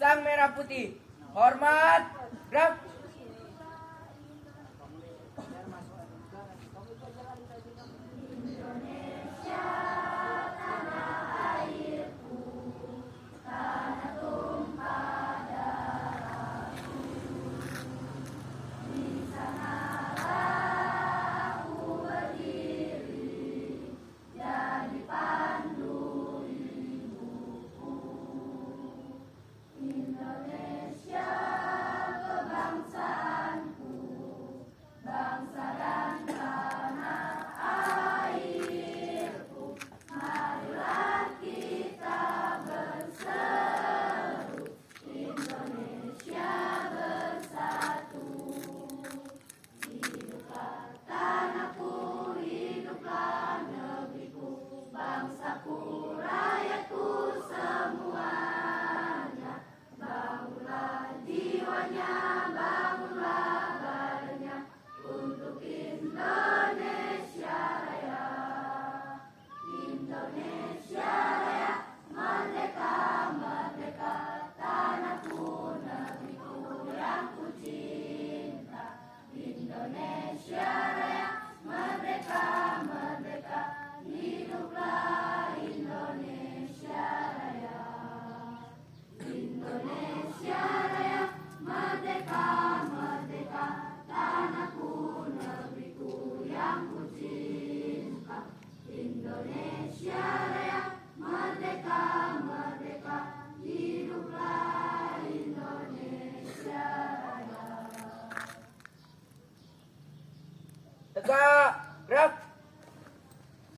Sang Merah Putih. Hormat, gerak. Indonesia tanah airku, tanah tumpah darahku. Di sanalah aku berdiri, jadi pandu ibuku. Indonesia kebangsaanku, bangsa dan tanah airku. Marilah kita berseru, Indonesia bersatu. Hiduplah tanahku, hiduplah negeriku, bangsaku, rakyatku semuanya. Bangunlah jiwanya, bangunlah badannya untuk Indonesia Raya. Indonesia Raya, merdeka, merdeka, tanahku, negeriku yang ku cinta. Indonesia Raya, merdeka, merdeka, hiduplah Indonesia Raya. Indonesia Raya, merdeka, merdeka, tanahku, negeriku yang ku cinta. Indonesia Raya, merdeka, merdeka, hiduplah Indonesia Raya. Tegak, gerak.